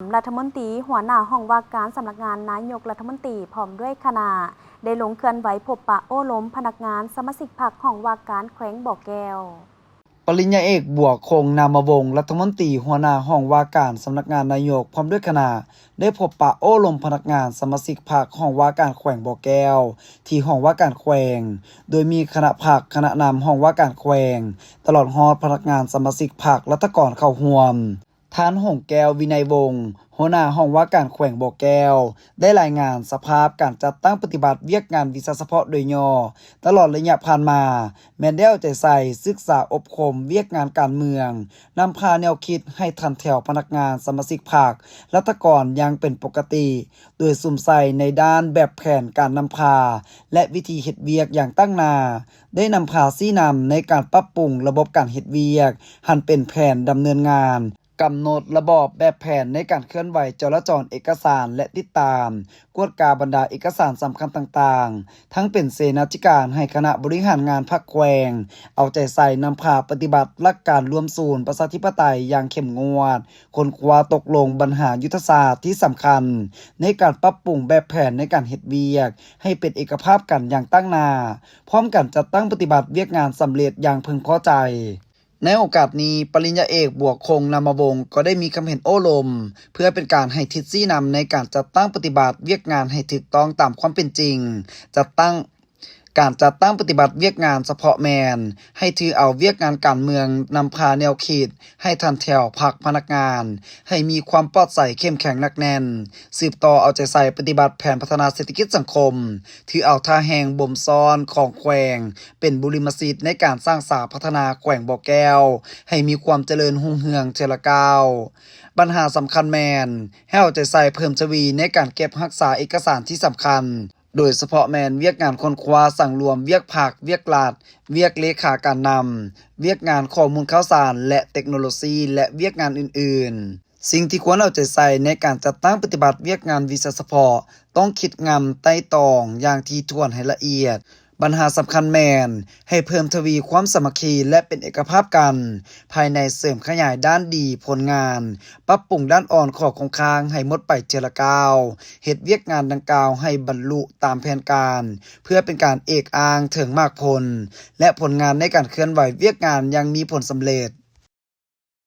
ລັດຖະມົນຕີ ຫົວໜ້າຫ້ອງວ່າການສຳນັກງານນາຍົກລັດຖະມົນຕີ ພ້ອມດ້ວຍຄະນະ ໄດ້ລົງເຄື່ອນໄຫວພົບປະໂອ້ລົມພະນັກງານສະມາຊິກພັກຫ້ອງວ່າການແຂວງບໍ່ແກ້ວ. ປະລິນຍາເອກ ບົວຄົງ ນາມະວົງ ລັດຖະມົນຕີ ຫົວໜ້າຫ້ອງວ່າການສຳນັກງານນາຍົກ ພ້ອມດ້ວຍຄະນະ ໄດ້ພົບປະໂອ້ລົມພະນັກງານສະມາຊິກພັກຫ້ອງວ່າການແຂວງບໍ່ແກ້ວ ທີ່ຫ້ອງວ່າການແຂວງ ໂດຍມີຄະນະພັກ, ຄະນະນຳຫ້ອງວ່າການແຂວງ ຕະຫຼອດຮອດພະນັກງານສະມາຊິກພັກລັດຖະກອນເຂົ້າຮ່ວມ. ທ່ານ ຫົງແກ້ວ ວິໄນວົງ ຫົວໜ້າຫ້ອງວ່າການແຂວງບໍ່ແກ້ວ ໄດ້ລາຍງານສະພາບການຈັດຕັ້ງປະຕິບັດວຽກງານວິຊາສະເພາະໂດຍຫຍໍ້ ຕະຫຼອດໄລຍະຜ່ານມາ ແມ່ນໄດ້ເອົາໃຈໃສ່ສຶກສາອົບຮົມວຽກງານການເມືອງ, ນຳພາແນວຄິດໃຫ້ທັນແຖວພະນັກງານສະມາຊິກພັກ, ລັດຖະກອນຢ່າງເປັນປົກກະຕິ, ໂດຍສຸມໃສ່ໃນດ້ານແບບແຜນການນຳພາ ແລະ ວິທີເຮັດວຽກຢ່າງຕັ້ງໜ້າ, ໄດ້ນຳພາຊີ້ນຳໃນການປັບປຸງລະບົບການເຮັດວຽກ ຫັນເປັນແຜນດຳເນີນງານ, ກຳນົດລະບອບແບບແຜນໃນການເຄື່ອນໄຫວຈະລາຈອນເອກະສານ ແລະ ຕິດຕາມ, ກວດກາບັນດາເອກະສານສຳຄັນຕ່າງໆ, ທັງເປັນເສນາທິການໃຫ້ຄະນະບໍລິຫານງານພັກແຂວງ ເອົາໃຈໃສ່ນຳພາປະຕິບັດຫຼັກການລວມສູນປະຊາທິປະໄຕຢ່າງເຂັ້ມງວດ, ຄົ້ນຄວ້າຕົກລົງບັນຫາຍຸດທະສາດທີ່ສຳຄັນ ໃນການປັບປຸງແບບແຜນໃນການເຮັດວຽກໃຫ້ເປັນເອກະພາບກັນຢ່າງຕັ້ງໜ້າ, ພ້ອມກັນຈັດຕັ້ງປະຕິບັດວຽກງານສຳເລັດຢ່າງເພິ່ງພໍໃຈ. ໃນໂອກາດນີ້, ປະລິນຍາເອກ ບົວຄົງ ນາມະວົງ ກໍໄດ້ມີຄຳເຫັນໂອ້ລົມ ເພື່ອເປັນການໃຫ້ທິດຊີ້ນຳໃນການຈັດຕັ້ງປະຕິບັດວຽກງານໃຫ້ຖືກຕ້ອງຕາມຄວາມເປັນຈິງ, ຈັດຕັ້ງ, ການຈັດຕັ້ງປະຕິບັດວຽກງານສະເພາະແມ່ນ ໃຫ້ຖືເອົາວຽກງານການເມືອງນຳພາແນວຄິດໃຫ້ທັນແຖວພັກພະນັກງານ, ໃຫ້ມີຄວາມປອດໃສເຂັ້ມແຂງໜັກແໜ້ນ, ສືບຕໍ່ເອົາໃຈໃສ່ປະຕິບັດແຜນພັດທະນາເສດຖະກິດສັງຄົມ, ຖືເອົາທ່າແຮງບົ່ມຊ້ອນຂອງແຂວງ ເປັນບຸລິມະສິດໃນການສ້າງສາພັດທະນາແຂວງບໍ່ແກ້ວ ໃຫ້ມີຄວາມຈະເລີນຮຸ່ງເຮືອງເທື່ອລະກ້າວ. ບັນຫາສຳຄັນແມ່ນ ໃຫ້ເອົາໃຈໃສ່ເພີ່ມທະວີໃນການເກັບຮັກສາເອກະສານທີ່ສຳຄັນ, ໂດຍສະເພາະແມ່ນວຽກງານຄົ້ນຄວ້າສັງລວມວຽກພັກ, ວຽກລັດ, ວຽກເລຂາການນຳ, ວຽກງານຂໍ້ມູນຂ່າວສານ ແລະ ເຕັກໂນໂລຊີ ແລະ ວຽກງານອື່ນໆ. ສິ່ງທີ່ຄວນເອົາໃຈໃສ່ໃນການຈັດຕັ້ງປະຕິບັດວຽກງານວິຊາສະເພາະ ຕ້ອງຄິດງຳໄຕ່ຕອງຢ່າງຖີ່ຖ້ວນໃຫ້ລະອຽດ. ບັນຫາສຳຄັນແມ່ນ ໃຫ້ເພີ່ມທະວີຄວາມສາມັກຄີ ແລະ ເປັນເອກະພາບກັນ ພາຍໃນເສີມຂະຫຍາຍດ້ານດີຜົນງານ, ປັບປຸງດ້ານອ່ອນຂໍ້ຄົງຄ້າງໃຫ້ໝົດໄປເທື່ອລະກ້າວ, ເຮັດວຽກງານດັ່ງກ່າວໃຫ້ບັນລຸຕາມແຜນການ ເພື່ອເປັນການເອກອ້າງເຖິງໝາກຜົນ ແລະ ຜົນງານໃນການເຄື່ອນໄຫວວຽກງານຢ່າງມີຜົນສຳເລັດ.